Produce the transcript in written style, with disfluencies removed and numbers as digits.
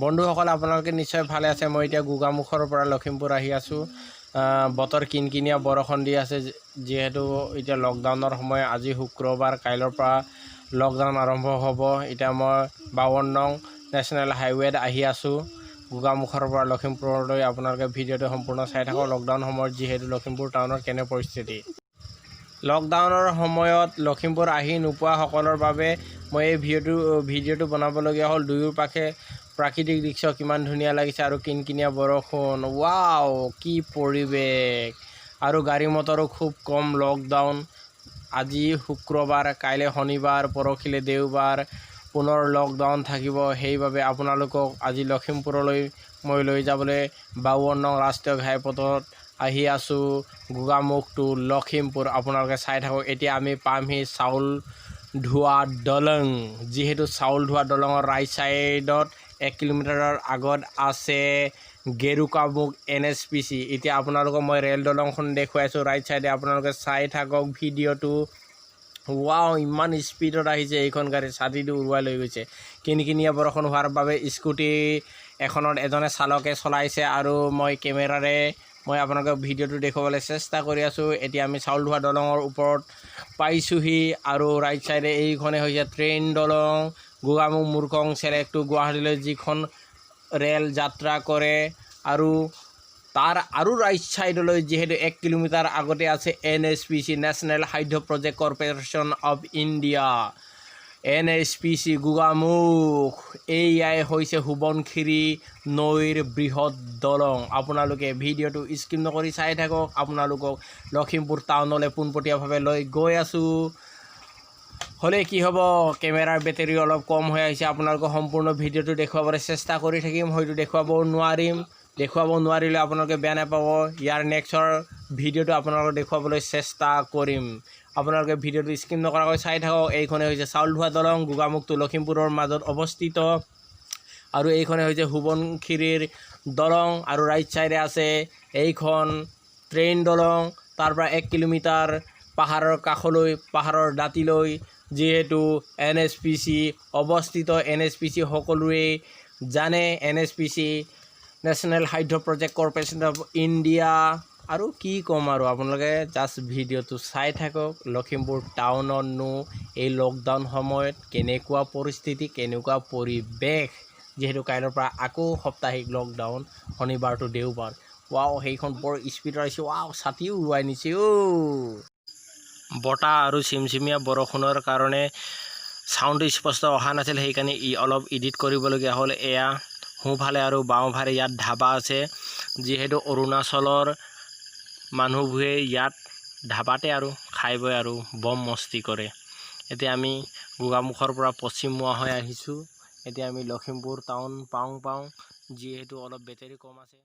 বন্ধুসকল, আপোনালোকে নিশ্চয় ভালে আছে। মই এতিয়া গোগামুখৰ পৰা লখিমপুৰ আহি আছোঁ। বতৰ কিনকিনীয়া বৰষুণ দি আছে, যিহেতু এতিয়া লকডাউনৰ সময়। আজি শুক্ৰবাৰ, কাইলৈৰ পৰা লকডাউন আৰম্ভ হ'ব। এতিয়া মই 52 নং নেশ্যনেল হাইৱেত আহি আছোঁ গোগামুখৰ পৰা লখিমপুৰলৈ। আপোনালোকে ভিডিঅ'টো সম্পূৰ্ণ চাই থাকক। লকডাউন সময়ত যিহেতু লখিমপুৰ টাউনত কেনে পৰিস্থিতি, লকডাউনৰ সময়ত লখিমপুৰ আহি নোপোৱাসকলৰ বাবে মই এই ভিডিঅ'টো বনাবলগীয়া হ'ল। দুয়োপাশে প্ৰাকৃতিক দৃশ্য কিমান ধুনীয়া লাগিছে আৰু কিনকিনীয়া বৰষুণ, ৱাও, কি পৰিৱেশ! আৰু গাড়ী মটৰো খুব কম। লকডাউন আজি শুক্ৰবাৰ, কাইলৈ শনিবাৰ, পৰহিলৈ দেওবাৰ, পুনৰ লকডাউন থাকিব। সেইবাবে আপোনালোকক আজি লখিমপুৰলৈ মই লৈ যাবলৈ 52 নং ৰাষ্ট্ৰীয় ঘাইপথত আহি আছোঁ, গোগামুখ টু লখিমপুৰ। আপোনালোকে চাই থাকক। এতিয়া আমি পামহি চাউল ধোৱা দলং। যিহেতু চাউল ধোৱা দলঙৰ ৰাইট ছাইডত 1 কিলোমিটাৰৰ আগত আছে গেৰুকামুখ এনএছপিচি। এতিয়া আপোনালোকক মই ৰেল দলংখন দেখুৱাইছোঁ ৰাইট ছাইডে। আপোনালোকে চাই থাকক ভিডিঅ'টো। ৱাও, ইমান স্পীডত আহিছে এইখন গাড়ী, ছাতিটো উৰুৱাই লৈ গৈছে। কিনকিনীয়া বৰষুণ হোৱাৰ বাবে স্কুটি এখনত এজনে চালকে চলাইছে আৰু মই কেমেৰাৰে মই আপোনালোকক ভিডিঅ'টো দেখুৱাবলৈ চেষ্টা কৰি আছোঁ। এতিয়া আমি চাউল ধোৱা দলঙৰ ওপৰত পাইছোঁহি আৰু ৰাইট ছাইডে এইখনে হৈছে ট্ৰেইন দলং। গোগামুখ, মুৰকং চেলেক টু গুৱাহাটীলৈ যিখন ৰেল যাত্ৰা কৰে আৰু তাৰ আৰু ৰাইট ছাইডলৈ যিহেতু 1 কিলোমিটাৰ আগতে আছে এনএছপিচি, national hydro project corporation of India, NHPC Gogamukh. এইয়াই হৈছে সোৱণশিৰি নৈৰ বৃহৎ দলং। আপোনালোকে ভিডিঅ'টো স্কিপ নকৰি চাই থাকক। আপোনালোকক লখিমপুৰ টাউনলৈ পোনপটীয়াভাৱে লৈ গৈ আছোঁ। হ'লে কি হ'ব, কেমেৰাৰ বেটেৰী অলপ কম হৈ আহিছে। আপোনালোকক সম্পূৰ্ণ ভিডিঅ'টো দেখুৱাবলৈ চেষ্টা কৰি থাকিম, হয়তো দেখুৱাব নোৱাৰিম। দেখুৱাব নোৱাৰিলে আপোনালোকে বেয়া নাপাব। ইয়াৰ নেক্সটৰ ভিডিঅ'টো আপোনালোকক দেখুৱাবলৈ চেষ্টা কৰিম। আপোনালোকে ভিডিঅ'টো স্কিপ নকৰাকৈ চাই থাকক। এইখনে হৈছে চাউল ধোৱা দলং, গোগামুখ টু লখিমপুৰৰ মাজত অৱস্থিত আৰু এইখনে হৈছে সোৱণশিৰিৰ দলং আৰু ৰাইট ছাইডে আছে এইখন ট্ৰেইন দলং। তাৰ পৰা 1 কিলোমিটাৰ পাহাৰৰ কাষলৈ, পাহাৰৰ দাঁতিলৈ যিহেতু এনএছপিচি অৱস্থিত। এনএছপিচি সকলোৱে জানে, NHPC, national hydro project corporation of India. আৰু কি ক'ম আৰু, আপোনালোকে জাষ্ট ভিডিঅ'টো চাই থাকক। লখিমপুৰ টাউনতনো এই লকডাউন সময়ত কেনেকুৱা পৰিস্থিতি, কেনেকুৱা পৰিৱেশ, যিহেতু কাইলৈৰ পৰা আকৌ সাপ্তাহিক লকডাউন, শনিবাৰ টু দেওবাৰ। ৱাও, সেইখন বৰ স্পীডত আহিছে। ৱাও, ছাতিও উৰুৱাই নিছে অ'। বতাহ আৰু চিমচিমীয়া বৰষুণৰ কাৰণে চাউণ্ডটো স্পষ্ট অহা নাছিল, সেইকাৰণে ই অলপ এডিট কৰিবলগীয়া হ'ল। এয়া সোঁফালে আৰু বাওঁফালে ইয়াত ধাবা আছে, যিহেতু অৰুণাচলৰ মানুহবোৰে ইয়াত ধাবাতে আৰু খাই বৈ আৰু বম মস্তি কৰে। এতিয়া আমি গোগামুখৰ পৰা পশ্চিমমুৱা হৈ আহিছোঁ। এতিয়া আমি লখিমপুৰ টাউন পাওঁ পাওঁ, যিহেতু অলপ বেটেৰী কম আছে।